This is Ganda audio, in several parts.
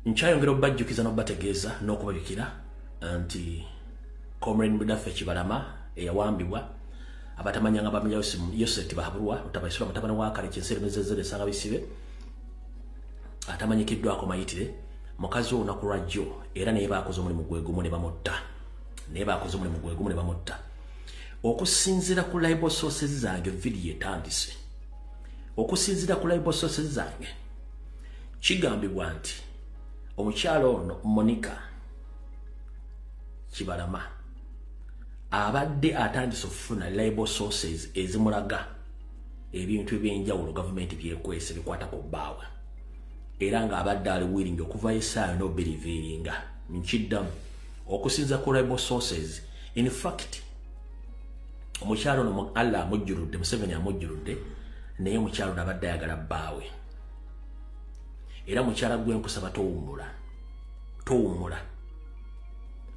Nkyayongera okubajjukiza n'okubategeeza n'okubabikira nti Comrade Mudaffe Kibalama eyawambibwa abatamanyanga bamenya Yosef Tibahaburwa utabaisula mutabani wa kale kinsere mezezere sanga bisibe atamanyikiddwako mayitire mukazi olunaku lwajjo era naye baakoze omulimu gwe gumu ne bamutta naye baakoze omulimu gwe gumu ne bamutta. Okusinziira ku libel sources zange, video etandise. Okusinziira ku libel sources zange, kigambibwa nti omukyalo ono Monica Kibalama abadde atandise okufuna libel sources ezimulaga ebintu ebyenjawulo gavumenti byekwese bikwata ku bbaawe, era ng'abadde ali willing okuvayo essaawa n'obiriviiringa. Nkiddamu, okusinziira ku libel sources, in fact omukyalo ono Allah amujjuludde, Museveni amujjuludde, naye omukyalo ono abadde ayagala bbaawe. Era mukyala gwe nkusaba towummula, towummula,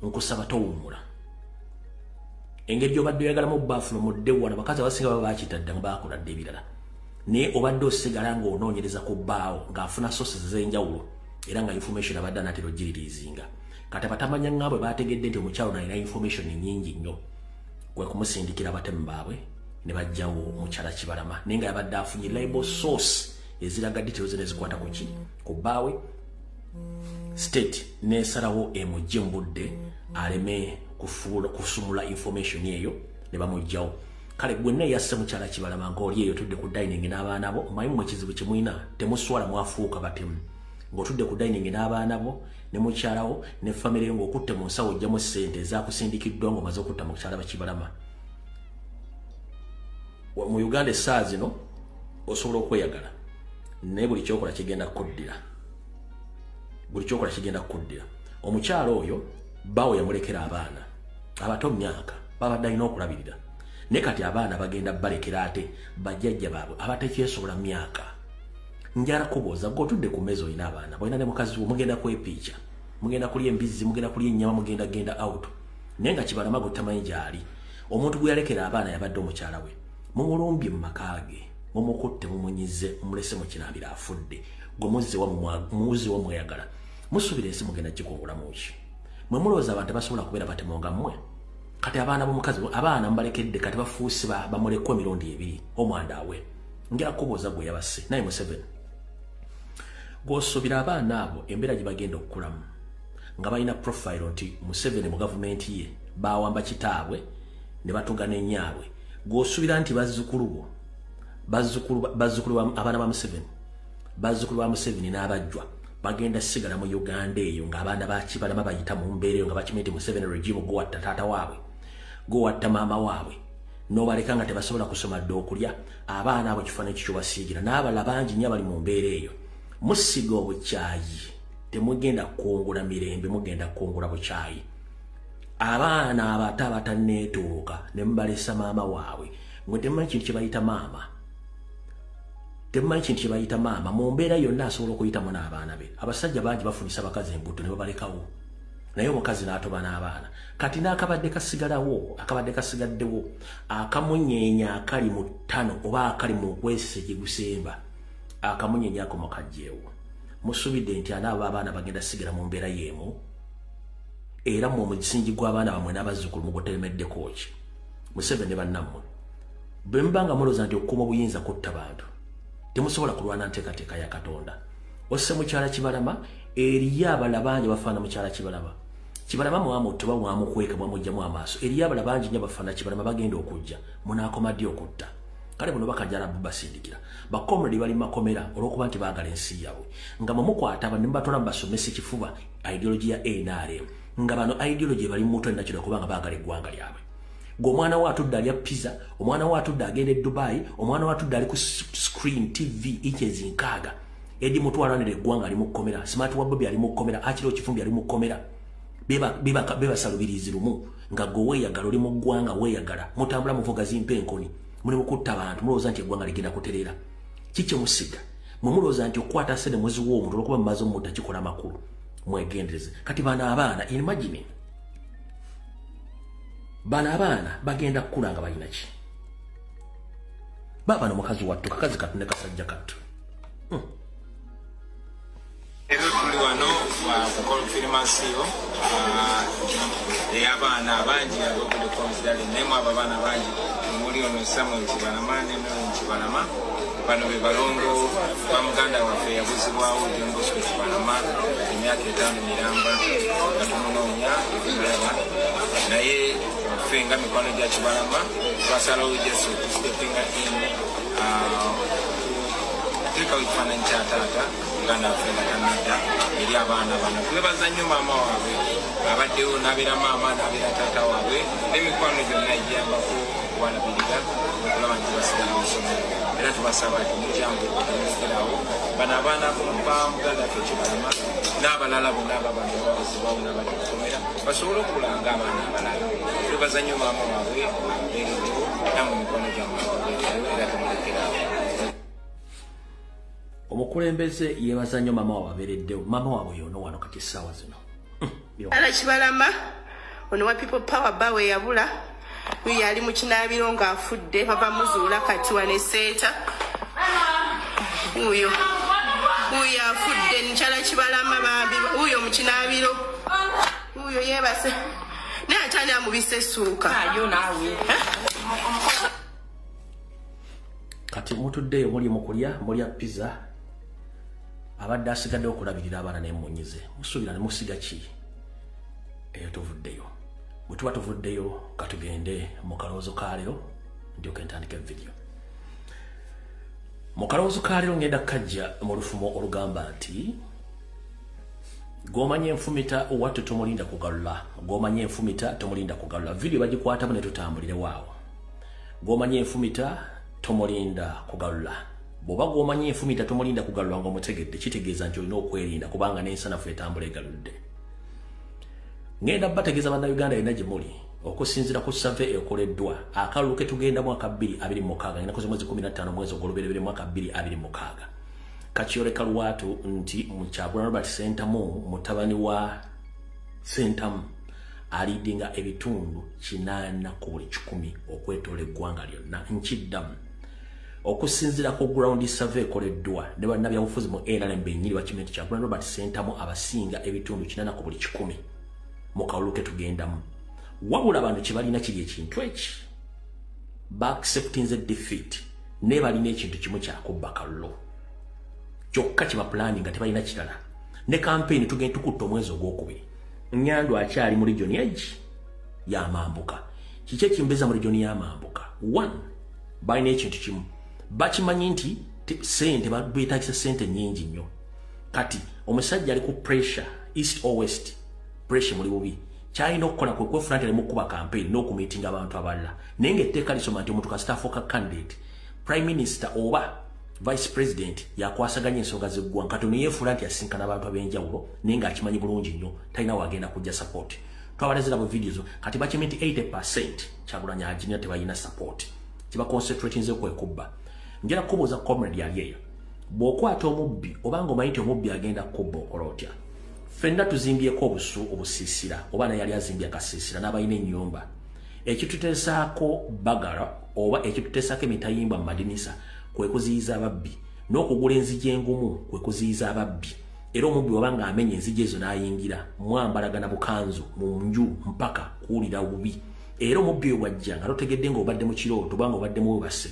nkusaba towummula. Engeri gy'obadde oyagalamu baafuno mudde wano, abakazi abasinga baba bakitadde nga bakola dda ebirala, naye obadde osigala ng'onoonyereza ku bbaawo ng'afuna sources ez'enjawulo era nga information abadde anaatera ogiririizinga. Kati abatamanya ngabwe bategedde nti omukyalo ono alina information nnyingi nnyo, kwe kumusindikira abatemu baabwe ne bajjawo omukyala Kibalama, naye nga yabadde afunye libel source eziraga details nezikwata ku ki ku bbaawe. State nesalawo emugye mu budde aleme kusumula information eyo ne bamuggyawo. Kale gwenna eyasse mukyala Kibalama ng'oli eyo tudde ku dining n'abaana bo, omanyi mmwe ekizibu kye mulina, temuswala, mwafuuka batemu. Ng'otudde ku dining n'abaana bo ne mukyalawo ne famire yo, ng'okutte mu nsawo ojjamu ssente ezaakusindikiddwa ng'omaze okutta mukyala Bakibalama. Mu Uganda essaawa zino osobola okweyagala, naye buli kyokola kigenda kuddira, buli kyokola kigenda kuddira. Omukyalo oyo bbaawe yamulekera abaana abato myaka babadde alina okulabirira, naye kati abaana bagenda balekera ate bajjajja baabwe abatekyesobola myaka. Njala kubuuza, gwe otudde ku mmeeza olina abaana bolina ne mukazi wo, mugenda kwepiica, mugenda kulya embizzi, mugenda kulya ennyama, mugenda genda out, naye nga Kibalama gwe tamanyi gy'ali. Omuntu gwe yalekera abaana yabadde omukyala we, mumulumbye mu maka ge, mumukutte, mumunyize, mumulese mu kinaabiro afudde. Gwe muzzewa mweyagala, musuubira ensi mugenda gikungulamu ki? Mwe mulowooza abantu tebasobola kubeera batemu nga mmwe? Kati abaana b'omukazi, abaana mubalekedde kati bafuuse bamulekwa emirundi ebiri omwanda awe. Njala kubuuza gwe yabasse naye Museveni, gw'osuubira abaana abo embeera gye bagenda okukulamu nga balina profile nti Museveni mu gavumenti ye bawamba kitaabwe ne batuga n'ennyaabwe, gw'osuubira nti bazzukulu bo, bazzukulu abaana ba Museveni, bazzukulu ba Museveni n'abajjwa bagenda sigala mu Uganda eyo ng'abaana ba Kibalama bayita mu mbeera eyo nga bakimanyi nti Museveni regime gwewatta taata waabwe, gwewatta maama waabwe, n'obaleka nga tebasobola kusoma dde okulya? Abaana abo kifaananyi kikyo basiigira n'abalala bangi nnyo abali mu mbeera eyo. Musiga obukyayi, temugenda kukungula mirembe, mugenda kukungula bukyayi. Abaana abato abatanneetuuka ne mubalesa maama waabwe, mwe temumanyi kintu kye bayita maama, temumanyi kintu kye bayita maama. Mu mbeera yonna asobola okuyitamu n'abaana be. Abasajja bangi bafunisa abakazi embuto ne babalekawo, naye omukazi n'atoba n'abaana. Kati n'akabadde kasigalawo, akabadde kasigaddewo akamunyeenya akali mu ttano oba akali mu kwesese gye gusemba, akamunyeenya ako mukajjeewo. Musuubidde nti anaabo abaana bagenda sigala mu mbeera y'emu? Era mmwe omusingi gw'abaana bammwe n'abazzukulu mugutemeddeko ki? Museveni ne bannammwe, bwe muba nga mulowooza nti okukuuma obuyinza kutta bantu, temusobola kulwana nteekateeka ya Katonda. Osse mukyala Kibalama, eriyo abalala bangi bafaana mukyala Kibalama. Kibalama mwamutta oba mwamukweka, mwamugjamu amaaso. Eriyo abalala bangi nnyo bafaana Kibalama bagenda okujja. Munaakoma ddi okutta? Kale buno bakajala basindikira bakomrade bali makomera olw'okuba nti baagala ensi yaabwe, nga mwemukwata ne mubatwala mubasomesa ekifuba ideology ya NRM, nga bano ideology bali mu mutwe nakiro kubanga baagala eggwanga lyabwe. Gwe omwana we atudde alya pizza, omwana we atudde agenda e Dubai, omwana we atudde ali ku screen TV inches 60, edi mutwalanira eggwanga ali mu kkomera, Smart wa Bobi ali mu kkomera, akiro kifumbi ali mu kkomera, bebasalubirizi lumu nga gwe weeyagala oli mu ggwanga weeyagala, mutambula muvuga zimpa enkoni, muli mukutta abantu, mulowooza nti eggwanga ligenda kutereera? Kikye musiga mwe mulowooza nti okukwata ssente muziwa omuntu olwokuba mumaze omutta kikola amakulu? Mwegendereze. Kati bano abaana, imagine, bano abaana bagenda kukula nga balina ki? Baabano mukazi wattu, kakazi kattu ne kasajja kattu. Leero tuli wano Konfirmasiyo ey'abaana abangi abagudde konzirale, naye mu abo abaana bangi omuli ono Samuel Kibalama ne Melon Kibalama. Bano be balongo ba muganda waffe yabuzibwawo John Bosco Kibalama emyaka 5 miramba nga tumunoonya tetumulaba, naye ffe nga mikwano gya Kibalama twasalawo just okustepinga in kuteekawo ekifaananyi kya taata muganda waffe nga tannadda eri abaana bano. Twebaza nnyo maama waabwe abaddewo n'abeera maama n'abeera taata waabwe n'emikwano gyonna egiyambako okubalabirira okulaba nti basigala mu ssomero. Era tubasaba nti mukyangu temulekerawo bano abaana ba muganda waffe Kibalama n'abalala bonna ababantu ababuzibwawo n'abali mu ssomero basobole okulanga abaana abalala. Twebaza nnyo maama waabwe ababeereddewo nammwe mikwano gyammwe ababeereddewo era temulekerawo. Omukulembeze yeebaza nnyo maama waabwe abeereddewo. Maama waabwe yono wano kati essaawa zino. Ala Kibalama ono wa People Power bawe yabula uyu yali mu kinaabiro ng'afudde bava muzuula kati wano eseeta uyo uyo afudde nkyala Kibalama bambi uyo mu kinaabiro uyo yeebase naye ate ani amubisa essuuka. Kati mutuddeyo muli mu kulya mulya pizza, abadde asigadde okulabirira abaana n'emmunyize musuubira ne musiga ki? Eyo tuvuddeyo. Bwe tuba tuvuddeyo katugende mu kalowoozo ka leero ndyoke ntandike vidiyo. Mu kalowoozo ka leero ngenda kajja mu lufumo olugamba nti gw'omanya enfumita wattu tomulinda kugalula, gw'omanya enfumita tomulinda kugalula. Vidiyo bagikwatamu ne tutambulirewo awo. Gw'omanya enfumita tomulinda kugalula. Bw'oba gw'omanya enfumita tomulinda kugalula ng'omutegedde, kitegeeza nti olina okwerinda kubanga n'ensanafu etambula egaludde. Ngenda bategeeza bannayuganda yonna gye muli okusinziira ku survey ekoleddwa akalulu ke tugenda mwaka 2026 ennaku z'omwezi 15 mwezi ogw'olubereberye mwaka 2026 kakyoleka lwatu nti Kyagulanyi Robert Ssentamu mutabani wa Ssentamu alidinga ebitundu 8 ku buli 100 okwetoola eggwanga lyonna. Nkiddamu, okusinziira ku ground survey ekoleddwa ne bannabyabufuzi mu NRM bennyini bakimanyi nti Kyagulanyi Robert Ssentamu abasinga ebitundu 8 ku buli 100 mu kalulu ke tugendamu. Wabula bano kye balina kiri ekintu eki baacceptinze defeat, naye balina ekintu kimu kyakubba kalulu kyokka kye bapulaani nga tebalina kirala. Ne campaign tugenda tukutta omwezi ogwokubiri, Nyandu akyali mu region egi y'amambuka. Kiki ekimbeeza mu region y'amambuka? One, balina ekintu kimu bakimanyi nti sente beetagisa sente nnyingi nnyo. Kati omusajja ali ku pressure east or west, pressure muli bubi, kyalina okukola kwe kwefuna nti ali mu kukuba campaign n'okumiitinga abantu abalala. Naye ng'etteeka lisoma nti omuntu kasita afuuka candidate, prime minister oba vice president yakwasaganya ensonga z'eggwanga. Kati ono yeefuula nti asinkana abantu ab'enjawulo naye ng'akimanyi bulungi nnyo talina wagenda kujja support. Twabalezera mu videos kati bakimanyi nti 80% Kyagulanyi agirina tebalina support, kibaconcentratinze kwe kubba. Njala kubuuza comrade yali eyo, bw'okwata omubbi obanga omanyi nti omubbi agenda kubba okola otya? Ffenna tuzimbyeko obusu obusiisira oba naye yali azimbye akasiisira n'abalina ennyumba. Ekituteesaako bagala oba ekituteesaako emitayimbwa mu madinisa kwe kuziyiza ababbi, n'okugula enzigi engumu kwe kuziyiza ababbi. Era omubbi oba ng'amenya enzigi ezo n'ayingira, mwambalagana bukanzu mu nju mpaka kuwulira bubi. Era omubbi oyo bw'ajja nga totegedde ng'obadde mu kirooto oba ng'obadde mu webase,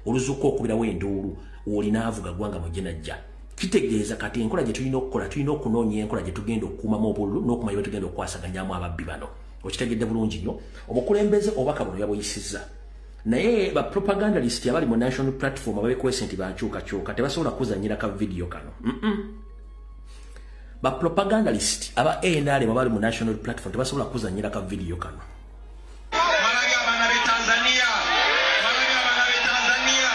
oluzuuka okubirawo enduulu olina avuga ggwanga mujje najja. Kitegeeza kati enkola gye tulina okukola, tulina okunoonya enkola gye tugenda okukuumamu obululu n'okumanya bwe tugenda okukwasaganyamu ababbi bano. Okitegedde bulungi nnyo. Omukulembeze obubaka buno yabuyisizza, naye ba propagandalist abali mu national platform abeekwese nti bankyukakyuka tebasobola kuzannyira ka vidiyo kano. Ba propagandalist aba NRM abali mu national platform tebasobola kuzannyira ka vidiyo kano. Malabye abaana b'e Tanzania, malabye abaana b'e Tanzania.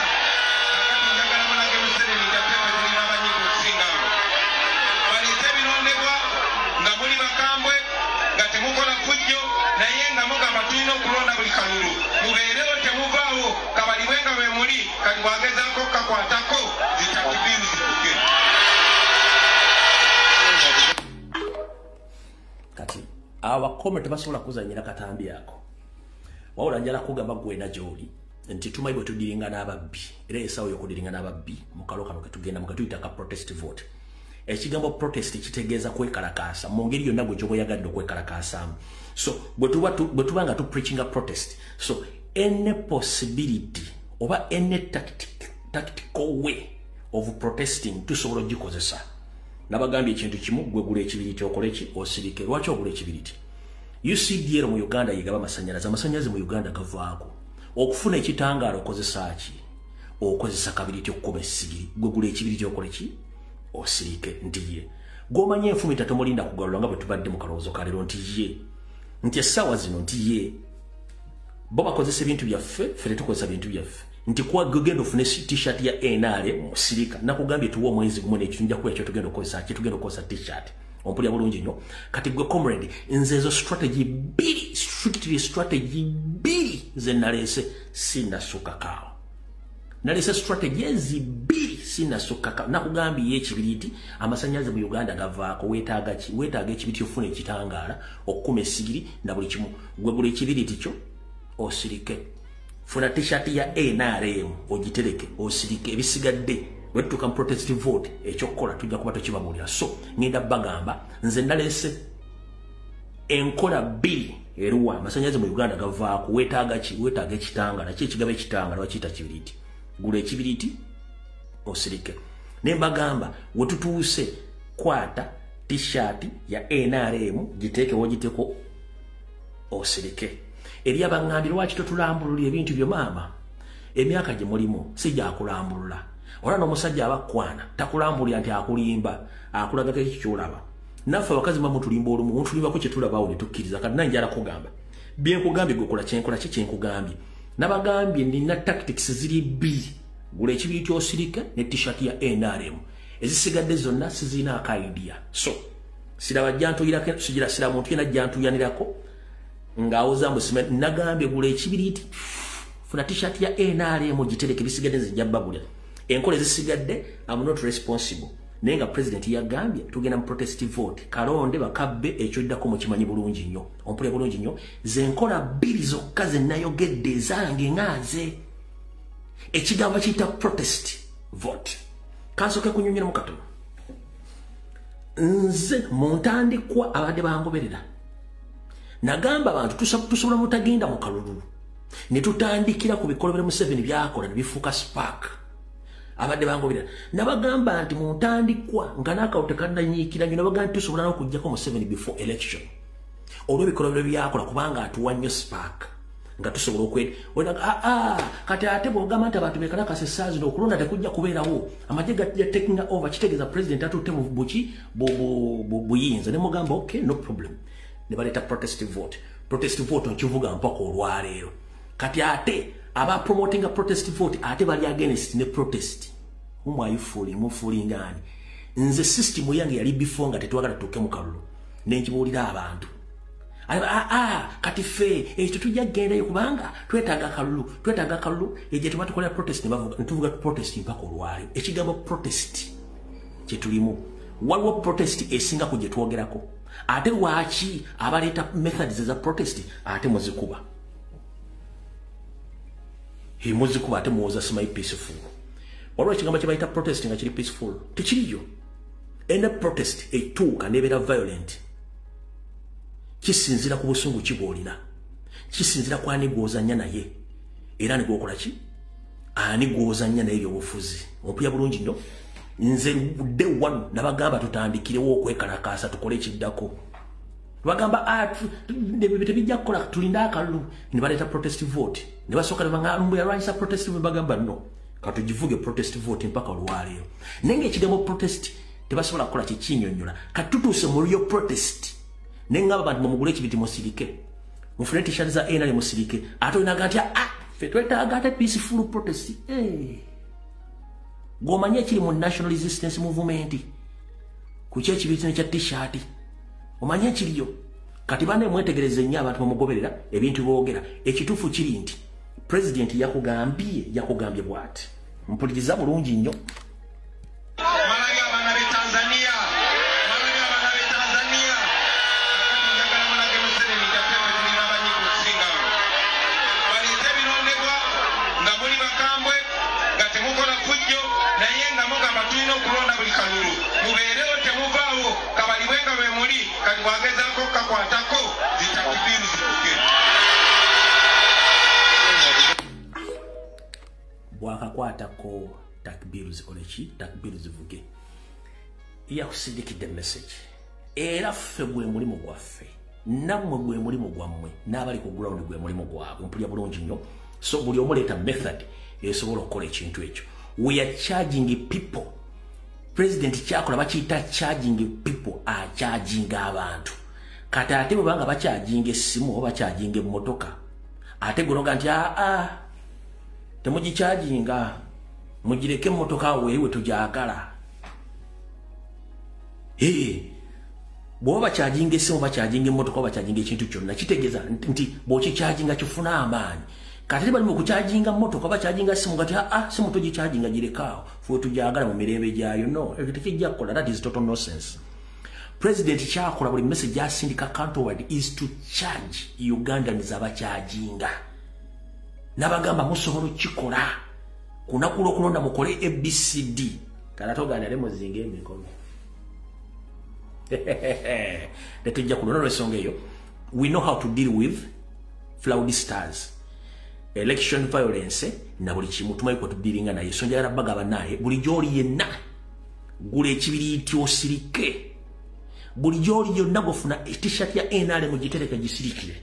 Kakati njagala mulage Museveni nti ate ffe tulina abanyiivu okusingawo. Baleete ebirondebwa nga muli bakambwe nga temukola ffujjo naye nga mugamba tulina okulonda buli kalulu. Mubeerewo temuvaawo kabalibwe nga bwe muli kati bw'agezaako okukakwatako zitakibiru zifuge. Kati abakome tebasobola kuzannyira katambi ako. Wabula njala kugamba gwena gy'oli nti tumanyi bwe tudiringa n'ababbi, era essaawa y'okudiringa n'ababbi mu kalo kano ke tugenda mu ke tuyita ka protest vote. Ekigambo protest kitegeeza kwekalakaasa mu ngeri yonna gwe gyoba oyagadde okwekalakaasaamu. So bwe tuba nga tu preaching a protest, so any possibility oba any tactical way of protesting tusobola ogikozesa. Nabagambye ekintu kimu, gwe gula ekibiriti okole ki? Osirike. Lwaki ogula ekibiriti? UCDL mu Uganda yegaba amasannyalaze. Amasannyalaze mu Uganda gavaako. Okufuna ekitangaala okozesa ki? Okozesa kabiriti okukuba essigiri. Gwe gula ekibiriti okole ki? Osirike. Nti ye gw'omanyi enfumita tomulinda kugalula, nga bwe tubadde mu kalowoozo kaleero nti ye nti essaawa zino nti ye bo bakozesa ebintu byaffe, ffe tetukozesa bintu byaffe. Nti kwagenda ofune t-shirt ya NRM musirika. Nakugambye tuwa omwezi gumu n'ekitundu, nja kuba ekyo tugenda okukozesa ki? Tugenda okukozesa t-shirt. Ompulira bulungi nnyo? Kati gwe comrade, nze ezo strategy bbiri, strictly strategy bbiri ze naleese, sinnasukkakaawo. Naleese strategy ezi bbiri, sinnasukkakaawo. Nakugambye ekibiriiti, amasannyalaze mu Uganda gavaako. Weetaaga ki? Weetaaga ekibiriiti ofuna ekitangaala okukuma essigiri na buli kimu. Gwe gula ekibiriiti kyo osirike, funa t-shirt ya NRM ogitereke osirike. Ebisigadde bwe tutuuka mu protest vote, ekyokukola tujja kuba tokibabuulira. So ngenda bagamba, nze naleese enkola bbiri. Eruwa? Amasannyalaze mu Uganda gavaako. Weetaaga ki? Weetaaga ekitangaala. Ki ekigaba ekitangaala? Bakiyita kibiriiti. Gula ekibiriiti osirike. Ne mbagamba wetutuuse, kwata t-shirt ya NRM giteekewo, giteeko osirike. Eri abaŋŋambye, lwaki totulambulula ebintu byo? Maama, emyaka gye mulimu si gyakulambulula. Ola n'omusajja abakwana takulambulira nti akulimba, akulagako ekyo kyolaba. Naffe abakazi bamutulimba olumu, mutulimbako kyetulabawo ne tukkiriza. Kati nange njala kugamba byenkugambye, gwekola kyenkola ki kyenkugambye. Nabagambye nina tactics ziri bbiri: gula ekibiri kyosirike ne t-shirt ya NRM. Ezisigadde zonna sizirina aka idea. So siraba jantuyirako, sigira sira muntu yena jantuyanirako ng'awoza mbu sima. Nagambye gula ekibiriiti, funa t-shirt ya NRM gitereke, ebisigadde nze nja babulya. Enkola ezisigadde am not responsible. Naye nga president yagambye tugenda mu protest vote, kalonde bakabbe, ekyoddako mukimanyi bulungi nnyo. Ompulira bulungi nnyo? Ze nkola bbiri zokka ze nayogedde ezange nga nze. Ekigambo kiyita protest vote. Kansooke kunyonyeramu katono. Nze mu ntandikwa abadde bangoberera, nagamba abantu tusobola mutagenda mu kalulu ne tutandikira ku bikolobero Museveni byakola ne bifuuka spark. Abadde bangoberera, nabagamba nti mu ntandikwa nga n'akalulu tekannanyiikira nnyo, nabagamba nti tusobola n'okuggyako Museveni before election olw'ebikolobero byakola, kubanga atuwa nnyo spark nga tusobola okwe. Aa, kati ate bw'ogamba nti abantu bekalakasa essaawa zino, okulonda tekujja kubeerawo, amagye gajja taking over, kitegeeza president atutte buki buyinza. Ne mugamba okay, no problem. Ne baleeta protest vote. Protest vote nkivuga mpaka olwaleero. Kati ate aba promoting a protest vote ate bali against ne protest. Whom are you fooling? Mufooling ani? Nze system yange yali before nga tetwagala tutuuke mu kalulu, nenkibuulira abantu. Ah, kati ffe ekyo tujja kugendayo kubanga twetaaga akalulu, twetaaga akalulu. Egye tuba tukolera protest, ne tuvuga protest mpaka olwaleero. Ekigambo protest kyetulimu, waliwo protest esinga ku gye twogerako. Ate lwaki abaleeta methods eza protest ate muzikuba? Muzikuba ate muwoza simanyi peaceful. Waliwo ekigambo kye bayita protest nga kiri peaceful? Tekiriyo. Ene protest etuuka nebeera violent kisinzira ku busungu ki bw'olina, kisinzira ku ani gw'ozannya naye, era ani gwokola ki, ani gw'ozannya naye ebyobufuzi. Ompulira bulungi nnyo? Nze day one nabagamba tutandikirewo okwekalakaasa, tukole ekiddako. Bagamba, "Ah, tebijja kukola, tulinde akalulu." Ne baleeta protest vote, ne basooka ne bagamba yalwanyisa protest vote. Bagamba no, katugivuge protest vote mpaka olwaleero. Naye ngaekigambo protest tebasobola kukola kikinyonnyola. Kati tutuuse mu real protest, naye ngamba bantu mumugule ekibiti musirike, mufune t-shirt za NRM musirike. Ate olinaga nti, ah, ffe twetaaga ate peaceful protest. Hey. Gw'omanyi ekiri mu National Resistance Movement ku kyekibiti nekya t-shirt, omanyi ekiriyo? Kati banne mwetegereze nnyo abantu bamugoberera ebintu boogera. Ekituufu kiri nti president yakugambye, yakugambye bw'ati, mpuliriza bulungi nnyo. Mwalabye abaana b'e Tanzania, mwalabye abaana b'e Tanzania. Kakati njagala mulage Museveni nti ate ffe tulina abanyiivu okusingawo. Baleete ebirondebwa nga muli bakambwe, nga temukola fujjo, naye nga mugamba tulina okulonda buli kalulu mubeerewo. Kwatako takbiru zikole ki, takbiru zivuge. Yakusindikidde message. Era ffe gwe mulimu gwaffe, nammwe gwe mulimu gwammwe, n'abali ku ground gwe mulimu gwabwe. Mpulira bulungi nnyo. So buli omu leeta method esobola okukola ekintu ekyo. We are charging people. President kyakola bakiyita charging people, acharginga abantu. Kati ate bwe banga bacharginga essimu oba bacharginga emmotoka, ate gwe nti aa temugicharginga, mugireke emmotoka awo eri we tugyagala. Bw'oba bacharginga essimu, bacharginga emmotoka, oba bacharginga ekintu kyonna, kitegeeza nti bw'okicharginga kifuna amaanyi. Kati bali mu kucharginga mmotoka, bacharginga simu, kati aa simu togicharginga, girekaawo ffe tugyagala mu mirembe gyayo. No, ekyo tekijja kukola. That is total nonsense. President kyakola, buli message asindika counterward is to charge Ugandans. Abacharginga n'abagamba musobola okukikola ku lunaku lw'okulonda, mukole ABCD. Kala toganda muzinga emikono, tetujja kulonda olw'ensonga eyo. We know how to deal with fraudsters, election violence na buli kimu tumanyi kwe tudealinga naye. So njagala bagaba naye, buli gy'oli yenna gula ekibiriiti osirike. Buli gy'oli yonna gofuna T-shirt ya NRM, gitereke, gisirikire,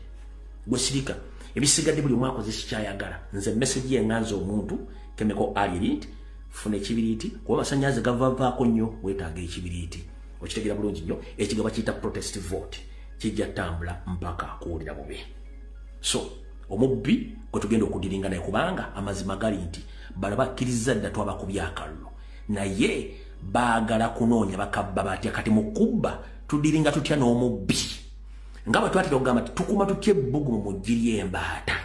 gwe sirika. Ebisigadde buli omu akoze kikyayagala. Nze message yenganza omuntu kemeko alirint, funa ekibiriiti, kuba amasannyalaze gavavaako nnyo, weetaaga ekibiriiti. Okitegeera bulungi nnyo. Ekigaba kiyita protest vote kijja tambula mpaka kuwulira bubi. So omubbi gwe tugenda okudealinga naye, kubanga amazima gali nti bano bakkiriza dda twabakubya akalulu, naye baagala kunoonya bakabba batya. Kati mu kubba tudealinga tutya n'omubbi? Nga bwe twatera okugamba ti tukuma tutya ebbugumu mu ggi ly'embaata,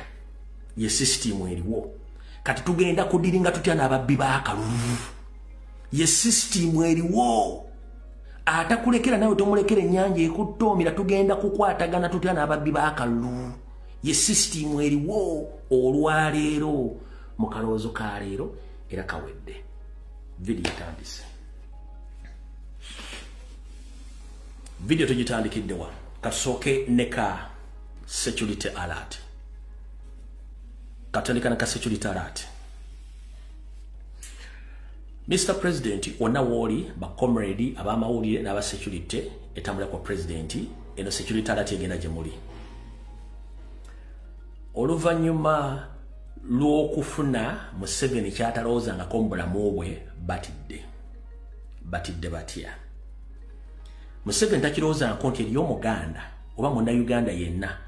ye sisitimu eriwo. Kati tugenda kudealinga tutya n'ababbi b'akalulu? Ye sisitimu eriwo. Atakulekera nawe tomulekera, ennyanja ekuttoomira. Tugenda kukwatagana tutya n'ababbi b'akalulu? Ye sisitimu eriwo olwaleero. Mu kalowoozo ka leero era kawedde. Vidiyo etandise. Vidiyo tugitandikiddewa? Katusooke ne ka security alert. Katandika ne ka security alert. Mr President, wonna wooli, bacomrade ab'amawulire n'aba security etambula kwa president, eno security alert egenda gye muli. Oluvannyuma lw'okufuna Museveni kyatalowoozangako mu bulamu bwe, batidde. Batidde batya? Museveni takirowoozangako nti eriyo Omuganda oba Munnayuganda yenna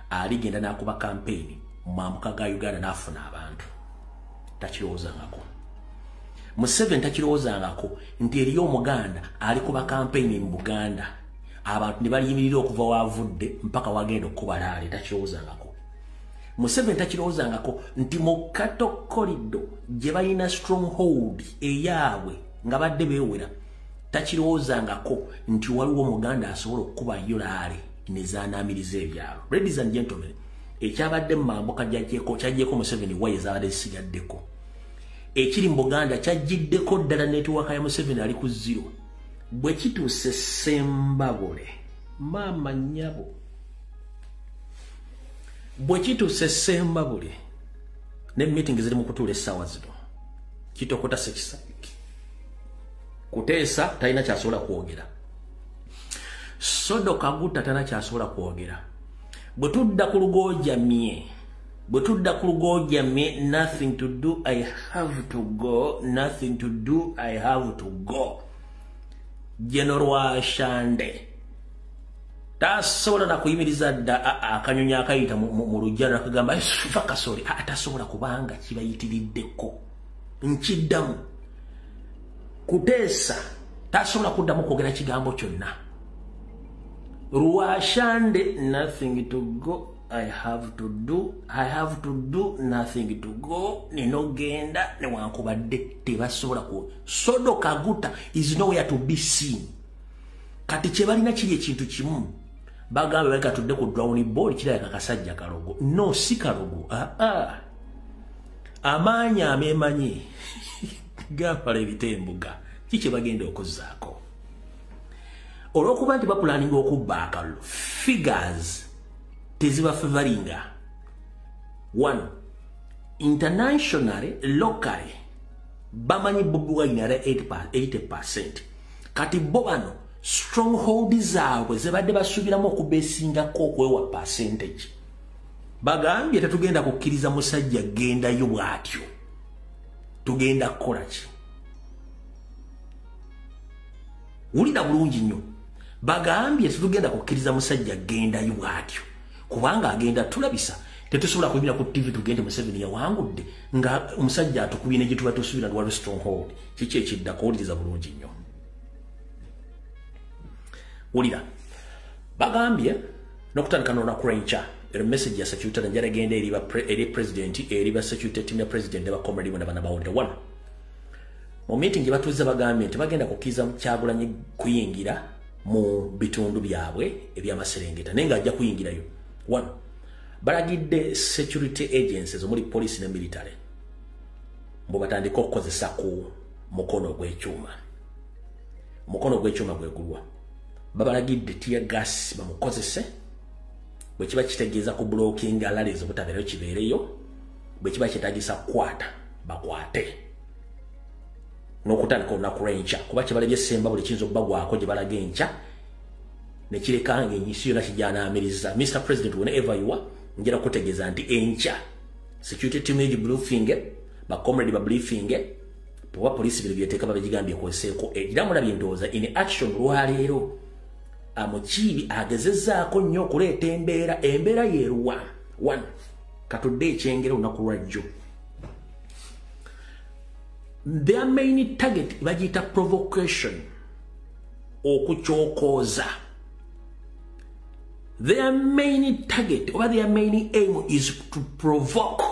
aligenda n'akuba kampeyini mu mambuka ga Uganda n'afuna abantu. Takirowoozangako. Museveni takirowoozangako nti eriyo Omuganda alikuba kampeyini mu Buganda, abantu ne baliyimirira okuva waavudde mpaka wagenda okubalaale. Takirowoozangako. Museveni takirowoozangako nti mu Cattle Corridor gye balina stronghold eyaabwe nga badde beewera, takirowoozangako nti waliwo Omuganda asobola okukubayo rally nezaanaamiriza ebyalo. Ladies and gentlemen, ekyabadde mu mambuka kyajjeko Museveni waye zaabadde zisigaddeko. Ekiri mu Buganda kyajjiddeko ddala. Network ya Museveni ali ku zero. Bwe kituuse Sembabule, maama nnyabo, bwe kituuse Sembabule ne meeting ziri mu kutuula essaawa zino, kitokota sekisabiki kuteesa talina kyasobola kwogera. Sodo Kaguta talina kyasobola kwogera. Bwe tudda ku Lugojamye, bwe tudda ku Lugojamye, nothing to do, I have to go, nothing to do, I have to go. General Rwashande tasobola nakuyimiriza dda akanyonyi akayita mu lujja nakagamba fa kasoli, atasobola kubanga kibayitiriddeko. Nkiddamu, Kuteesa tasobola kuddamu kwogera kigambo kyonna. Rwashande, nothing to go, I have to do, I have to do, nothing to go. Ninogenda newankubadde tebasobola ku. Sodo Kaguta is nowhere to be seen. Kati kye balina kiri ekintu kimu. Bagambe baleka tudde ku drawing board, kirabika kasajja kalogo. No, si kalogo. Ah ah. Amaanyi ameemanyi gafala ebitembuga. Kiki bagenda okuzzaako? Olw'okuba nti bapulaninga okubba akalulu, figures tezibafavoringa. One, internationally, locally, Bamanyi Bobi Wine ali 80%. Kati bo bano stronghold zaabwe zebadde basuubiramu okubesingako okwewa percentage. Bagambye tetugenda kukkiriza musajja gendayo bw'atyo. Tugenda kukola ki? Wulira bulungi nnyo. Bagambye tetugenda kukkiriza musajja gendayo bw'atyo. Kubanga agenda tulabisa. Tetusobola kuyimira ku TV tugende Museveni yawangudde nga omusajja atukubye ne gye tuba tusuubira lwali stronghold. Kiki ekiddako? Wuliriza bulungi nnyo. Wulira. Bagambye n'okutandika n'olunaku lw'enkya. Ero message ya security njala genda eri president, eri ba security team ya president ne ba comrade bonna bana bawulira. One, mu meeting gye batuuza bagambye nti bagenda kukkiriza Kyagulanyi kuyingira mu bitundu byabwe eby'amaserengeta, naye ng'ajja kuyingirayo. One, balagidde security agencies omuli police ne military mbu batandike okukozesa ku mukono ogw'ekyuma. Omukono ogw'ekyuma gwe gulwa. Babalagidde tear gas bamukozese, bwe kiba kitegeeza ku blocking rallies obutabeerayo kibeereyo, bwe kiba kyetaagisa kukwata bakwate. N'okutandika olunaku lw'enkya, kuba kye balabye Ssemba buli kiyinza obbagwako gye balaga enkya ne kireka ng'ensi yonna kijanaamiriza. Mr. President, whenever you are, njagala kutegeeza nti enkya security team egi briefing, ba comrade ba briefing, oba poliisi bino byeteeka babigambye ekozeseeko. Era mulabye ndowooza in action lwaleero Mukiibi agezezzaako nnyo okuleeta embeera. Embeera yeeruwa? One, katudde ekyengera olunaku lwajjo. Their main target bagiyita provocation, okukyokooza. Their main target oba their main aim is to provoke.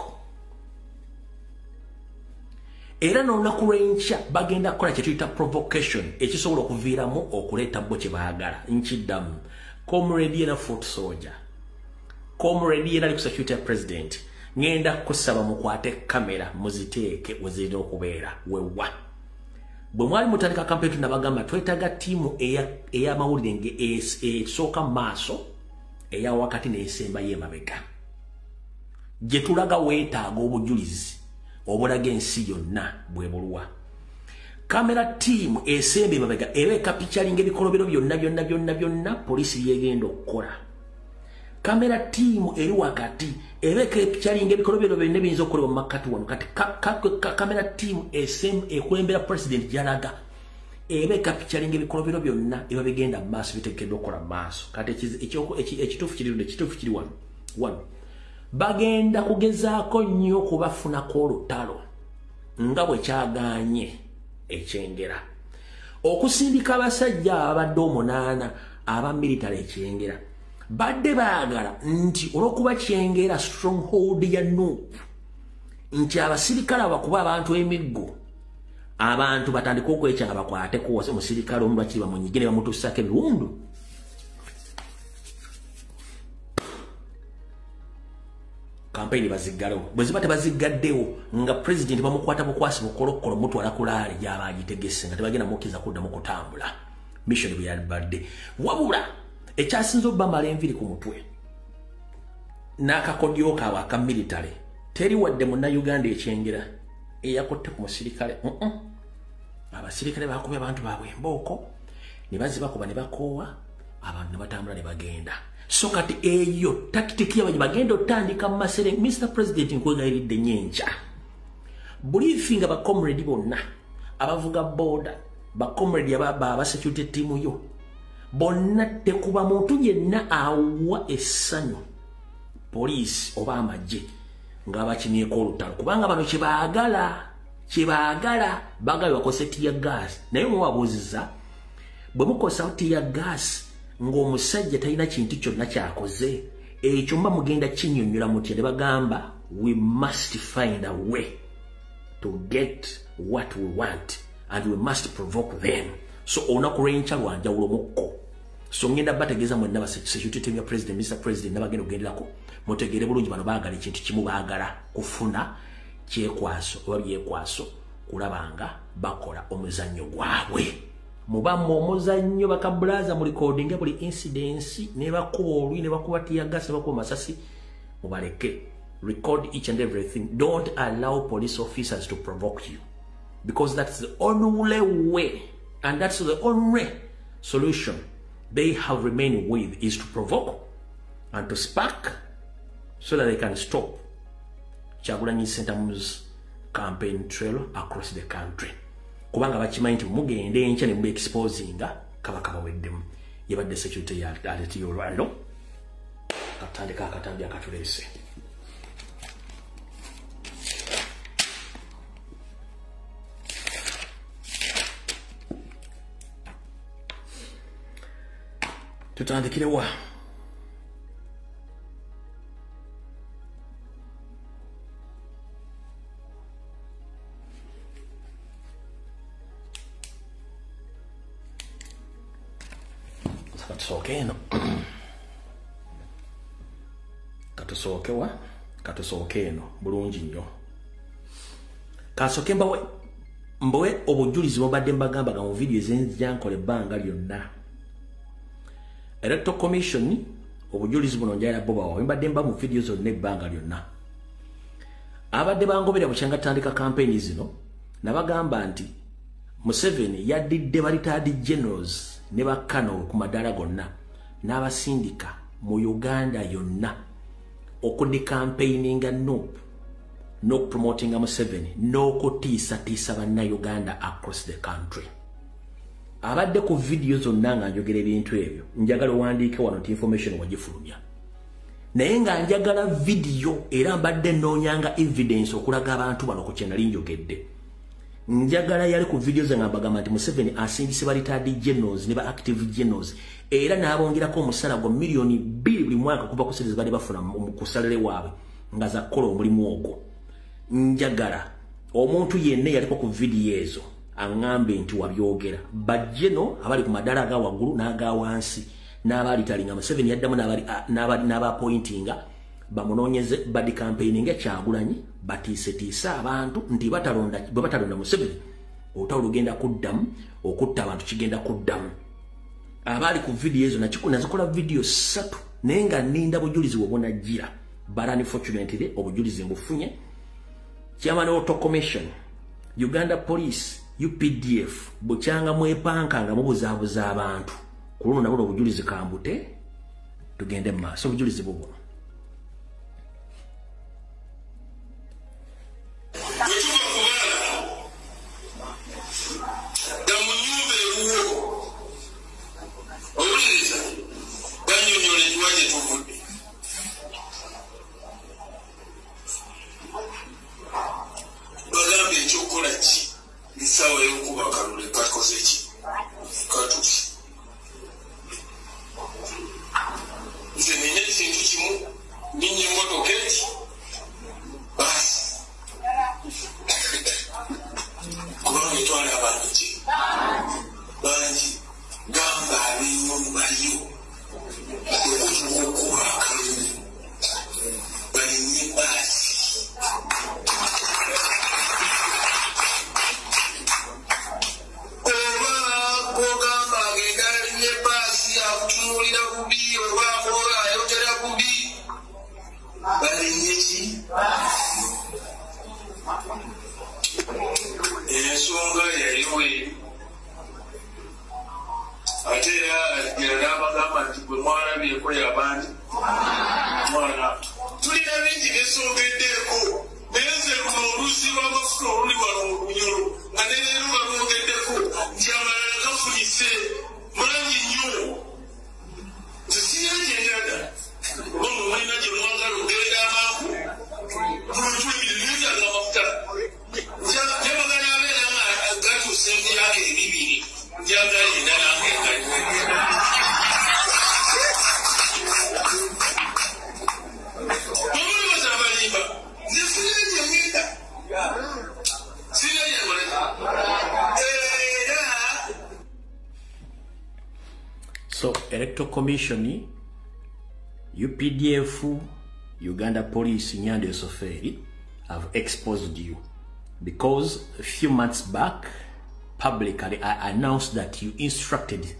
Era n'olunaku lw'enkya bagenda kukola kye tuyita provocation, ekisobola okuviiramu okuleeta bo kye baagala. Nkiddamu, comrade yena foot soldier, comrade yena ali ku security ya president, ngenda kusaba mukwate kamera muziteeke we zirina okubeera. Wewa bwe mwali mutandika campaign tunabagamba twetaaga ttiimu ey'amawulire esooka mu maaso, eya wakati n'esembayo emabega, gye tulaga weetaaga obujulizi obulaga ensi yonna bwe bulwa. Kamera team esembe emabega eba ekapicturinga ebikolobero byonna byonna byonna byonna poliisi byegenda okukola. Kamera team eri wakati eba ekapicturinga ebikolobero byonna ebiyinza okukolebwa mu makkati wano. Kati kamera team ekulembera president gy'alaga eba ekapicturinga ebikolobero byonna eba bigenda mu maaso, biteekeddwa okukola mu maaso. Kati ekituufu kiri ekituufu kiri wano. One, bagenda kugezaako nnyo okubafunako olutalo nga bwe kyagaanye ekyengera. Okusindika abasajja ababadde 8 aba military ekyengera, badde baagala nti olw'okuba Kyengera stronghold ya NUP, nti abasirikale abakuba abantu emiggo, abantu batandike okwekyanga bakwateko omusirikale omu lwakiri bamunyige ne bamutuusaako ebiwundu. Kampeyini baziggalewo. Bwe ziba tebaziggaddewo nga president bamukwata bukwasi bukolokolo mutwala ku laali gy'aba agitegese, nga tebagenda mukkiriza kuddamu kutambula. Mission bwe yalibadde. Wabula ekyasinze obbamala enviri ku mutwe n'akakodyo kaabwe aka military, teri wadde munnayuganda ekyengera eyakutte ku musirikale. Abasirikale bakubye abantu baabwe embooko ne bazibakuba ne bakoowa, abantu ne batambula ne bagenda. So kati eyo tactic yaabwe gye bagenda otandika mu masere. Mr. President, nkwegayiridde nnyo enkya briefing ba comrade bonna abavuga boda, ba comrade aba security team yo bonna, tekuba muntu yenna awa essanyu poliisi oba amagye ng'abakimyeko olutalo, kubanga bano kye baagala baagala bakozese tear gas. Naye mubabuuziza, bwe mukozesa tear gas ng'omusajja talina kintu kyonna kyakoze, ekyo mba mugenda kinnyonnyola mutya? Ne bagamba we must find a way to get what we want and we must provoke them. So olunaku lw'enkya lwanjawulo mukko. So ngenda bategeeza mwenna ba security team ya president, Mr. President, n'abagenda okugenderako, mutegeere bulungi bano baagala ekintu kimu, baagala kufuna kyekwaso oba byekwaso kulaba nga bakola omuzannyo gwabwe. Mubamu omuzannyo bakabulaza mu recording buli incidence, ne bakuba olwi, ne bakuba tear gas, ne bakuba masasi, mubaleke. Record each and everything. Don't allow police officers to provoke you. Because that's the only way and that's the only solution they have remained with, is to provoke and to spark so that they can stop Kyagulanyi Ssentamu's campaign trail across the country. Kubanga bakimanyi nti mugende enkya ne mube exposinga kabaka baweddemu. Yebadde security ya aleti olwaliro. Katandika akatambi akatuleese. Tutandikire wa? Katusooke eno. Katusooke wa? Katusooke eno. Bulungi nnyo. Kasooke mbawe obujulizi bw'obadde mbagambaga mu vidiyo ezenzija nkola ebbanga lyonna. Electoral Commission obujulizi buno njagala bo bawawe, mbadde mba mu vidiyo zonna ebbanga lyonna. Abadde bangobera bukyanga tandika campaign zino nabagamba nti Museveni yaddidde ba retired generals ne bakkano ku madaala gonna n'abasindika mu Uganda yonna okudikampaigninga NUP n'okupromotinga Museveni n'okutiisatiisa bannayuganda across the country. Abadde ku vidiyo zonna nga njogera ebintu ebyo, njagala owandiike wano nti information wagifulumya, naye nga njagala vidiyo era mbadde nnoonyanga evidence okulaga abantu bano ku kye nali njogedde. Njagala yali ku vidiyo zange mbagamba nti Museveni asindise ba retired generals ne ba active generals era n'abongerako omusala gwa 2 million buli mwaka kuva ku sente ze badde bafuna mu kusalire waabwe nga za kukola omulimu ogwo. Njagala omuntu yenna yaliko ku vidiyo ezo aŋŋambe nti wabyogera. Bajjeno abali ku madaala aga waggulu n'aga wansi n'abaalitalinga Museveni yaddamu n'abapointinga bamunoonyeze badikampeininga Kyagulanyi batiisetiise abantu nti bwe batalonda Museveni olutalo lugenda kuddamu, okutta abantu kigenda kuddamu. Abaali ku vidiyo ezo nazikola vidiyo 3 naye nga nninda bujulizi bwe bunajjira, but unfortunately obujulizi mbufunye. Chairman Electoral Commission, Uganda Police, UPDF bukyanga mwepanka nga mubuzaabuza abantu ku luno nabwo obujulizi kambute tugende mu maaso. Obujulizi bubwo Essaawa y'okuba akalulu kakoze ki? Katuuse. Nze nina ekintu kimu, ninnya emmotoka eti, baasi. Kubanga etwala abantu ki? Bangi. Gamba ab'ennyumba baliyo okutuuka okuba akalulu balinnye baasi. Ogamba agenda alinye baasi akutunuulira bubi oba akola ayogera bubi, balinye ki? Ensonga yaliwo ate era n'abagamba nti bwe mwalabyeko y'abandi mwana tulina bingi byesongeddeeko, naye nze luno oluzzi lw'amafuta oluli wano mu Bunyoro nga ne leero balwongeddeko nti amalala gafunise mangi nnyo. Nze sirina gye ndaga, oba mwe mulina gye mwagala okugenda amangu, neetaaga amafuta. Njagala abeera nga gatuuse mu myaka ebibiri, njagala endala nga engaliwo. Omulowooza abalimba, nze sirina gye ngenda. Sirina gye nkola. Era So Electoral Commission, UPDF, Uganda Police, Nyando Soferi have exposed you because a few months back, publicly I announced that you instructed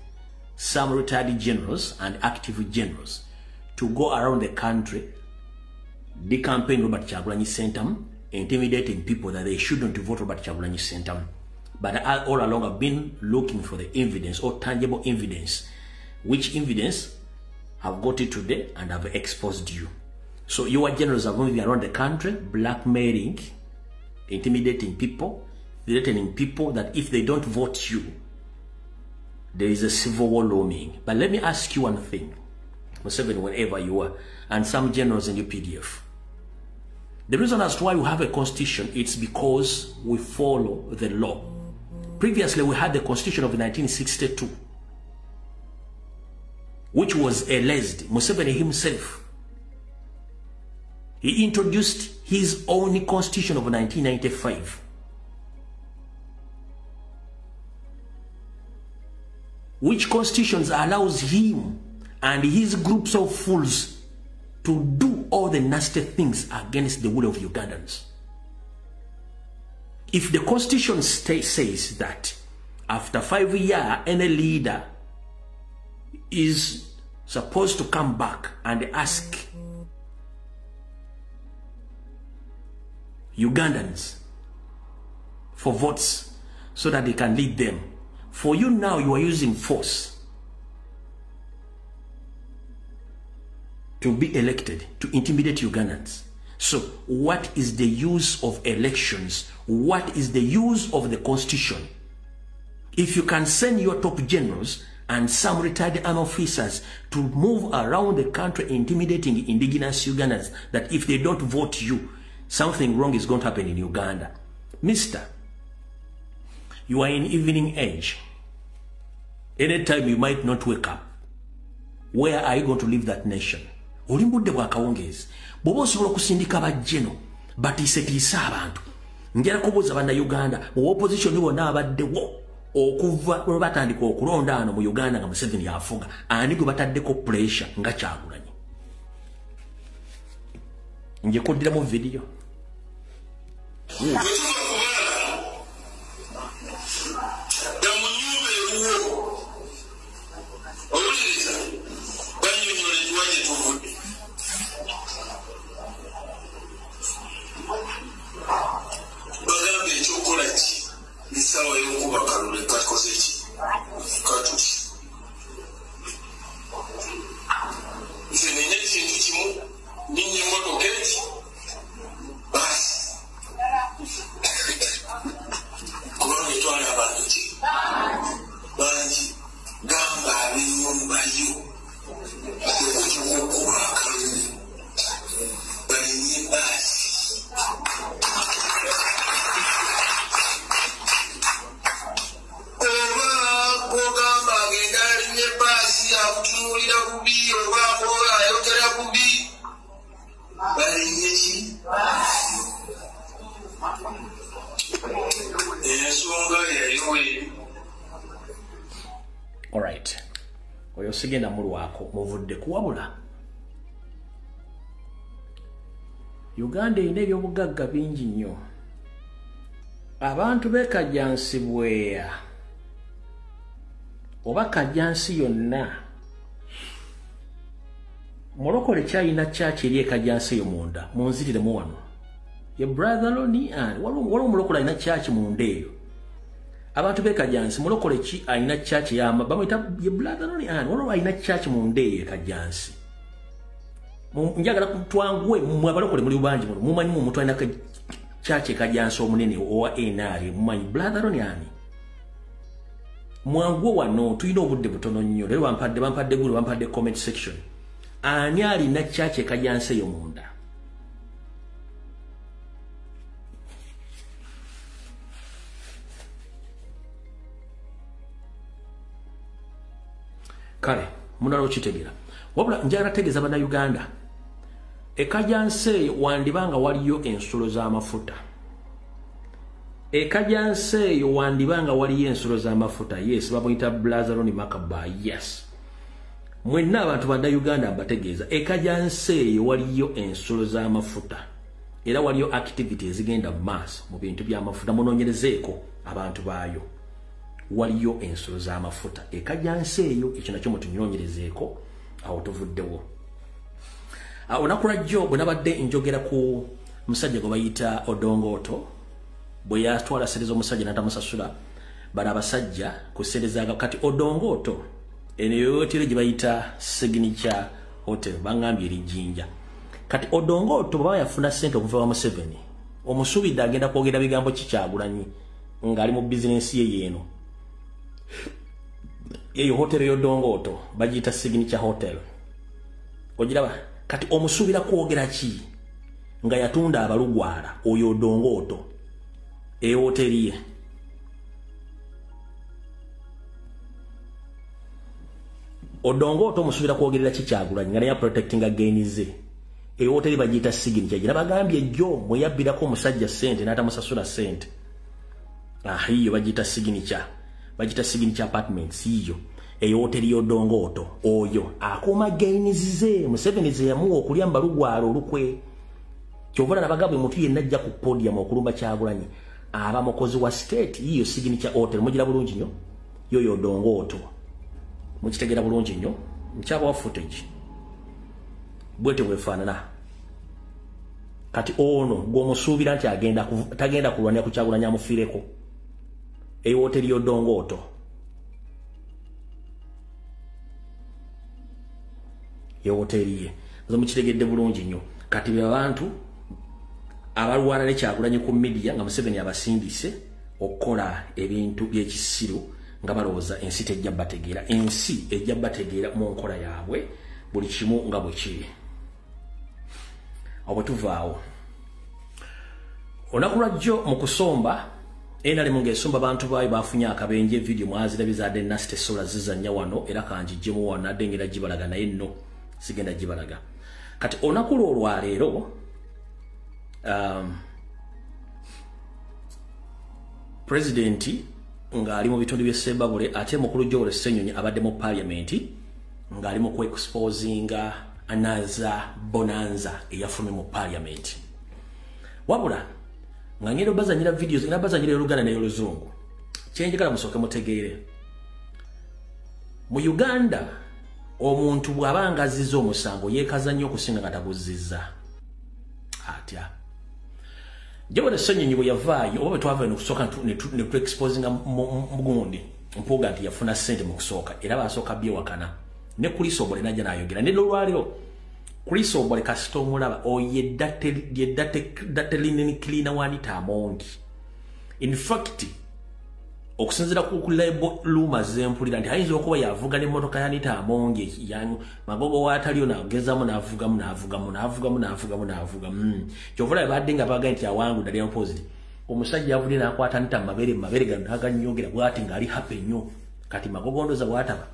some retired generals and active generals to go around the country, decampaign Robert Kyagulanyi Ssentamu, intimidating people that they shouldn't vote Robert Kyagulanyi Ssentamu. But I, all along, I've been looking for the evidence or tangible evidence. Which evidence? I've got it today and I've exposed you. So your generals are moving around the country, blackmailing, intimidating people, threatening people that if they don't vote you, there is a civil war looming. But let me ask you one thing, Museveni, wherever you are, and some generals in your PDF. The reason as to why we have a constitution, it's because we follow the law. Previously, we had the constitution of 1962, which was erased. Museveni himself, he introduced his own constitution of 1995. Which constitution allows him and his groups of fools to do all the nasty things against the will of Ugandans. If the constitution says that after 5 years, any leader is supposed to come back and ask Ugandans for votes so that they can lead them. For you now, you are using force to be elected, to intimidate Ugandans. So what is the use of elections? What is the use of the constitution? If you can send your top generals and some retired army officers to move around the country intimidating indigenous Ugandans that if they don't vote you, something wrong is going to happen in Uganda. Mister, you are in evening age. Anytime you might not wake up. Where are you going to leave that nation? Oli mbudde bwa kawungeezi. Bw'oba osobola okusindika bajjeno batiisetiise abantu. Njala kubuuza bannayuganda mu opposition bonna abaddewo okuva lwe batandika okulonda ano mu Uganda nga Museveni afuga, ani gwe bataddeko pressure nga Kyagulanyi? Nje kuddiramu video. Alright. Oyo sigenda mulwako muvudde kuwabula. Uganda erina ebyobugagga bingi nnyo. Abantu b'e Kajjansi Bweya oba Kajjansi yonna, mulokole kyalina kyaki eri e Kajjansi eyo munda, munziriremu wano. Ye brother Loni ani, waliwo omulokole alina kyaki munda eyo. Abantu b'e Kajjansi, mulokole ki alina kyaki yama, bamuyita ye brother Loni ani, waliwo alina kyaki munda eyo e Kajjansi. Njagala twanguwe mmwe abalokole muli bangi muno, mumanyi mu omuntu alina kyaki e Kajjansi omunene owa NRM, mumanyi brother Loni ani. Mwanguwe wano, tulina obudde butono nnyo, leero bampadde gulu, bampadde comment section. Ani alina kyaki e Kajjansi eyo munda? Kale, munalo okitegeera. Wabula njagala tegeeza bannayuganda, e Kajjansi eyo wandibanga waliyo ensulo z'amafuta. E Kajjansi eyo wandibanga waliyo ensulo z'amafuta. Yes, bamuyita Blazaroni Makaba. Yes. Mwenna abantu bannayuganda mbategeeza, e Kajjansi eyo waliyo ensulo z'amafuta. Era waliyo activities ezigenda mu maaso mu bintu by'amafuta, munoonyerezeeko abantu baayo. Waliyo ensulo z'amafuta e Kajjansi eyo, ekyo nakyo mutunoonyerezeeko. Awo tuvuddewo. Olunaku lwajjo bwe nabadde njogera ku Musajja gwe bayita Odongoto bwe yatwala sente z'omusajja n'atamusasula, bano abasajja ku sente za kati Odongoto eno yoteri gye bayita Signature Hotel, bangambye eri Jinja. Kati Odongoto bw'aba yafuna sente okuva wa Museveni, omusuubidde agenda kwogera bigambo kikyagulanyi ng'ali mu bizinensi ye yeeno. Eyo hotel y'Odongoto bagiyita Signature Hotel, ogiraba. Kati omusuubira kwogera ki nga yatunda abalugwala oyo Odongoto ehoteri ye? Odongoto omusuubira kwogerera ki Kyagulanyi nga naye protectinga gains ze? Ehoteri bagiyita Signature, gye nabagambye jjo mwe yabbirako omusajja ssente n'atamusasula ssente. Iyo bagiyita Signature, bagiyita Signature Apartments. Iyo eyo hoteri y'Odongoto, oyo akuuma gains ze Museveni ze yamuwa okulya mbalugwala olukwe. Kyova nabagambye omuntu yenna ajja ku podium okulumba Kyagulanyi aba mukozi wa state. Iyo Signature Hotel mugira bulungi nnyo, yoyo Odongoto mukitegera bulungi nnyo. Nkyabawa footage bwete bwefaanana. Kati ono gw'omusuubira nti agenda tagenda kulwanira ku Kyagulanyi amufiireko, eyo hoteri y'Odongoto ye hoteri ye, nze mukitegedde bulungi nnyo. Kati be abantu abalwana ne Kyagulanyi ku media nga Museveni abasindise okukola ebintu by'ekisiru nga balowooza ensi tejja bategeera. Ensi ejja bategeera mu nkola yaabwe, buli kimu nga bwe kiri. Awo bwe tuvaawo, olunaku lwajjo mu kusomba NRM ng'esomba bantu baayo bafunye akabenje. Video mwazirabye zaadde nasite sola zizannya wano, era kangigyemu wano adde ngenda gibalaga, naye nno sigenda gibalaga. Kati olunaku lwo olwaleero pulezidenti ng'ali mu bitundu by'e Ssembabule, ate mukulu Joel Ssenyonyi abadde mu paalamenti ng'ali mu kuexposinga another bonanza eyafulumye mu paalamenti. Wabula nga ngenda obazanyira videos, ngenda bazanyira Oluganda n'Oluzungu. Kyenjagala musooke mutegeere, mu Uganda omuntu bw'aba ng'azizza omusango yeekaza nnyo okusinga nga taguzizza. Atya? Joel Ssenyonyi bwe yavaayo, oba bwe twava eno okusooka ne tuexposinga mugundi Mpuuga nti yafuna ssente mu kusooka, era basooka byewakana ne Chris Obole najja n'ayogera. Ne olwaleero Chris Obole kasita omulaba oyo ye dirty linen cleaner wa Anita Amongi. In fact, okusinziira ku label rumors zempulira nti ayinza okuba yavuga n'emmotoka ya Anita Amongi yanyu Magogo waataliyo n'agezamu n'avugamu n'avugamu n'avugamu n'avugamu n'avugamu. Kyova olaba badde nga bagambye nti awangudde ali opposite. Omusajja yavudde n'akwata Anita mu mabere gano n'aganyongera bw'ati ng'ali happy nnyo. Kati Magogo ndoza bw'ataba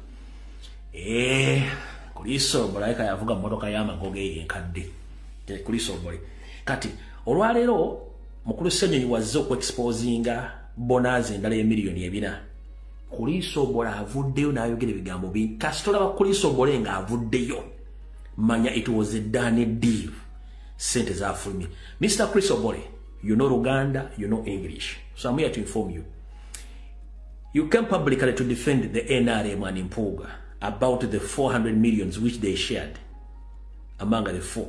Chris Obole alabika yavuga mmotoka ya Magogo eyo enkadde. Chris Obole. Kati olwaleero mukulu Ssenyonyi wazze okuexposinga bonanza endala y'emiliyoni 4. Chris Obole avuddeyo n'ayogera ebigambo bingi. Kasita olaba Chris Obole ng'avuddeyo, manya it was a done deal. Ssente zaafulumye. Mr. Chris Obole, you know Luganda, you know English. So I'm here to inform you. You came publicly to defend the NRM and Mpuuga about the 400 millions which they shared among the 4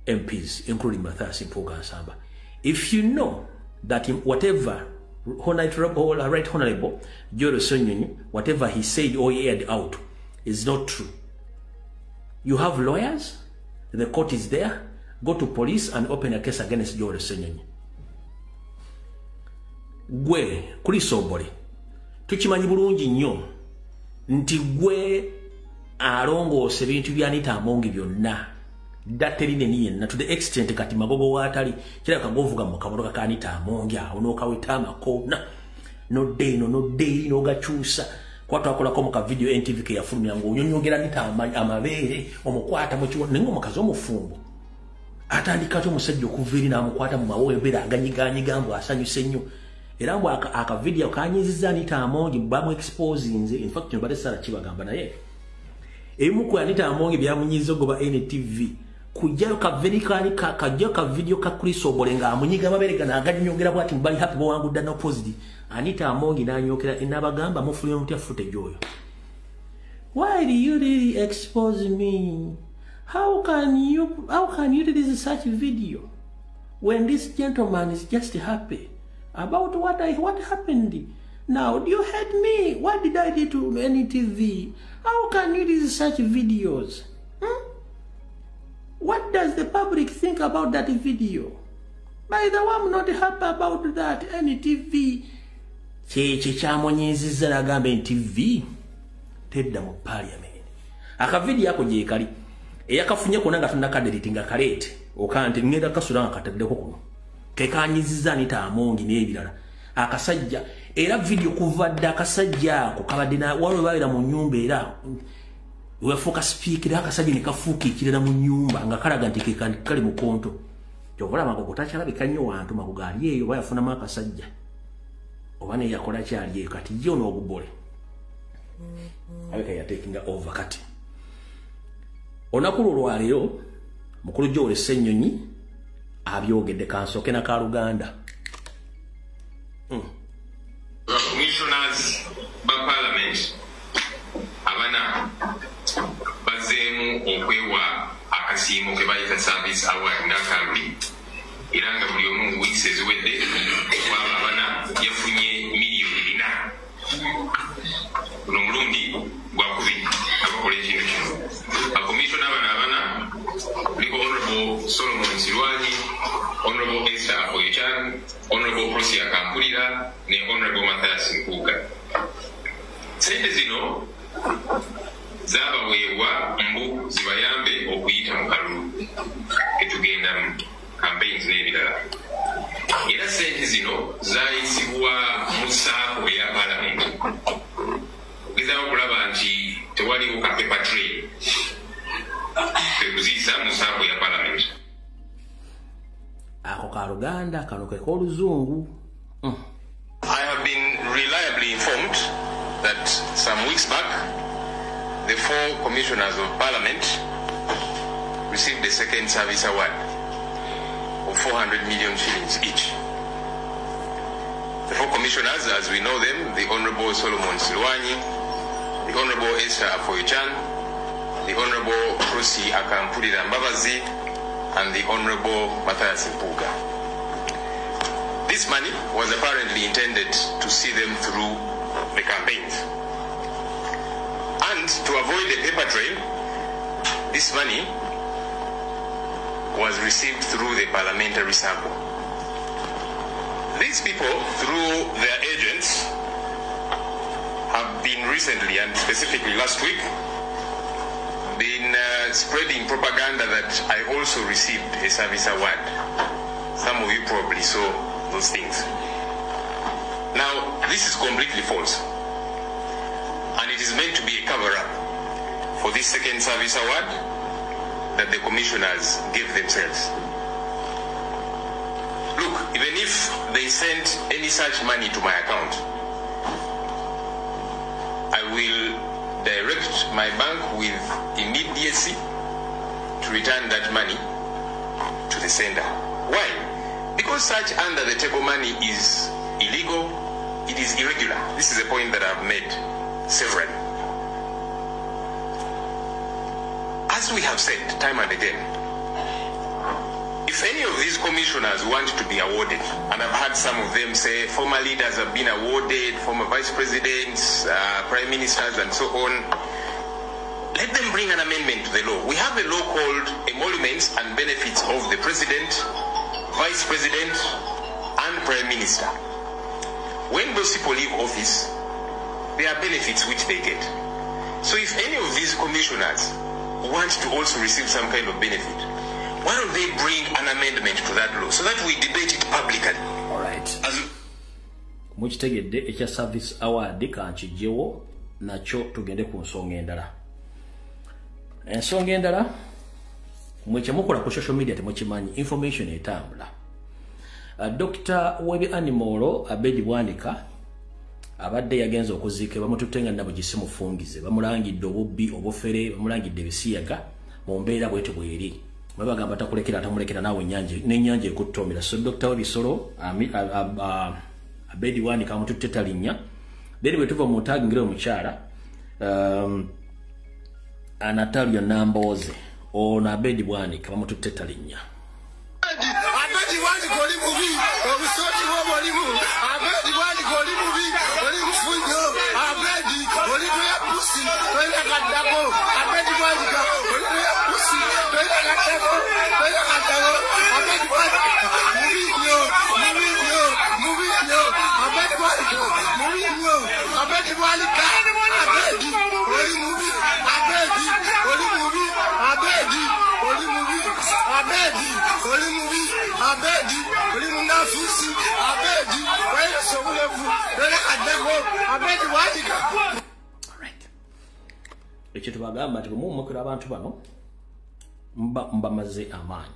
MPs, including Mathias Mpuuga Nsamba. If you know that whatever Right Honorable Joel Ssenyonyi, whatever he said or he aired out is not true, you have lawyers, the court is there, go to police and open a case against Joel Ssenyonyi. Gwe Chris Obole, tukimanyi bulungi nnyo nti gwe alongoosa ebintu bya Anita Amongi byonna, dirty linen yenna, to the extent kati Magogo waatali kirabika govuga mu kamotoka ka Anita Amongi awo n'okaweta amakoona nodda eno nodda eri n'ogakyusa. Kuba twakolako mu ka video NTV ke yafulumya ng'onyonyogera Anita amabeere omukwata mu kiwano, naye ng'omukazi omufumbo atandika atya omusajja okuva eri n'amukwata mu mawoyo aganyiganyiga mbu asanyuse nnyo. Era mbu akavidiyo kanyizizza Anita Amongi bamu exposinze. In fact, mbadde Sarah kibagamba, naye ebimu ku Anita Amongi byamunyiza ogoba NTV kujjayo kajjayo ka video ka Chris Obole ng'amunyiga amabeere gano aganyongera bw'ati bali happy bawangudde no opposite. Anita Amongi n'anyokera n'abagamba mufulumya mutya footage oyo. Why do you really expose me? How can you release such video? When this gentleman is just happy about what happened. Now, do you hate me? What did I do to NTV? How can you do such videos? What does the public think about that video? By the way, I'm not happy about that. NTV. Cheche chamonyezizza n'agamba NTV tedda mu parliament. Akavidiyo ako gye kali. Eyakafunye konna nga tonnakadeditinga kaleete. Okante ngenda kasula nga kataddeko kuno. Kekanyizizza Anita Amongi n'ebirala. Akasajja era video kuva dda akasajja ako kabadde na waliwo babeera mu nnyumba era wefuuka speaker akasajja ne kafuuka ekirala mu nnyumba nga kalaga nti kali mu konto. Kyova olaba Magogo takyalabika nnyo wantu, Magogo ali eyo oba yafunamu akasajja oba naye yakola kyali eyo kati ye ono ogubole alabika yatekinga over. Kati olunaku lwo olwaleero mukulu Joel Ssenyonyi abyogedde kansooke na Kaluganda. Commissioners ba parliament abana bazeemu okwewa akasiimo ke bayita service award n'akaluli, era nga buli omu weeks eziwedde kwabo abana yafunye miliyoni 4. Guno omulundi gwakubiri abakola ekintu kino. Bakomishona bano abana kuliko Honorable Solomon Silwanyi, Honorable Esther Afoyochan, Honorable Prosia Kampulira ne Honorable Mathias Mpuuga. Sente zino zabaweebwa mbu zibayambe okuyita mu kalulu ketugendamu, campaigns n'ebirala. Era sente zino zayisibwa mu SACCO eya parliament okugezaako okulaba nti tewaliwo ka paper trail, kwe kuziyisa mu SACCO ya parliament. Ako ka Luganda, kano ke k'Oluzungu. I have been reliably informed that some weeks back, the 4 commissioners of parliament received the second service award of 400 million shillings each. The 4 commissioners, as we know them, the Honorable Solomon Silwanyi, the Honorable Esther Afoyochan, the Honorable Prossy Akampulira Mbabazi, and the Honorable Mathias Mpuuga. This money was apparently intended to see them through the campaigns. And to avoid the paper trail, this money was received through the parliamentary sample. These people, through their agents, have been recently, and specifically last week, been spreading propaganda that I also received a service award. Some of you probably saw those things. Now, this is completely false. And it is meant to be a cover-up for this second service award that the commissioners gave themselves. Look, even if they sent any such money to my account, I will direct my bank with immediacy to return that money to the sender. Why? Because such under-the-table money is illegal, it is irregular. This is a point that I've made several. As we have said time and again, if any of these commissioners want to be awarded, and I've had some of them say former leaders have been awarded, former vice presidents, prime ministers, and so on, let them bring an amendment to the law. We have a law called Emoluments and Benefits of the President, Vice President, and Prime Minister. When those people leave office, there are benefits which they get. So if any of these commissioners want to also receive some kind of benefit, why don't they bring an amendment to that law so that we debate it publicly? All right. Mukitegedde ekya service award kankiggyewo nakyo tugende ku nsonga endala. Ensonga endala mwe kyemukola ku social media temukimanyi, information etambula. Dr. Webi Animolo Abedi Bwanika abadde yagenze okuziika bamututte nga nabugisi mufungize, bamulangidde obubbi, obufere, bamulangidde ebisiyaga mu mbeera bwetyo bweri. Babagamba takulekera atamulekera naawe n'ennyanja ekuttomera. So Dr. Webisolo Abedi Bwanika amututte talinnya. Then bwe tuva mu ntagingire omukyala Anatalia Namboze ono Abedi Bwanika bamututte talinnya. Abedi Bwanika Bwanika oli mubi, obusooti bwoba olimu. Abedi Bwanika oli mubi, oli mufu nnyo. Abedi oli toya pusi, tolina kaddako. Abedi Bwanika oli toya pusi, tolina kaddako, tolina kaddako. Abedi Bwanika mubi nnyo, mubi nnyo, mubi nnyo. Abedi Bwanika mubi nnyo. Abedi Bwanika, Abedi oli mubi, Abedi oli mubi, Abedi oli mubi, Abedi oli mubi, Abedi oli munafusi, Abedi wayesa obulevu, tolina kaddako. Abedi Bwanika. Alright. Ekyo tubagamba nti bwe muwumukira abantu bano mbamaze amaanyi.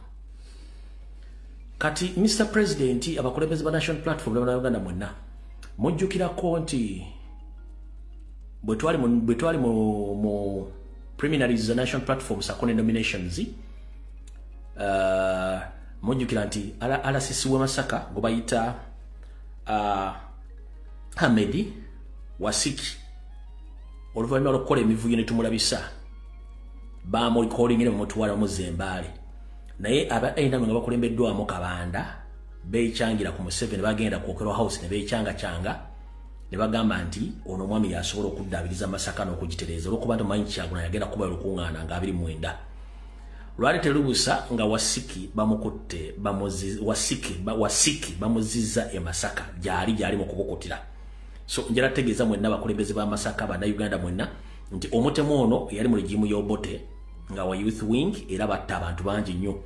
Kati Mr. President, abakulembeze ba National Platform n'Abannayuganda mwenna, mujjukirako nti bwe twali mu preliminaries za National Platform sako ne nominations, mujjukira nti RCC w'e Masaka gwe bayita Ahmed Wasiki, oluvannyuma lw'okukola emivuyo ne tumulabisa, bamukolingira bamutwala bamuzza e Mbale. Naye aba NRM nga bakulembeddwamu Kabanda beekyangira ku Museveni, bagenda ku Okello House ne beekyangacanga ne bagamba nti ono omwami yasobola okuddaabiriza Masaka n'okugitereeza, olw'okuba nti omanyi Kyagulanyi yagenda kuba olukuŋŋaana nga 29. Lwali terubusa nga Wasiki bamukutte, Wasiki bamuzizza e Masaka gyali mu kubukutira. So njala tegeeza mwenna abakulembeze ba Masaka, Bannayuganda mwenna, nti omutemu ono yali mu regimu y'Obote nga wa youth wing, era batta abantu bangi nnyo.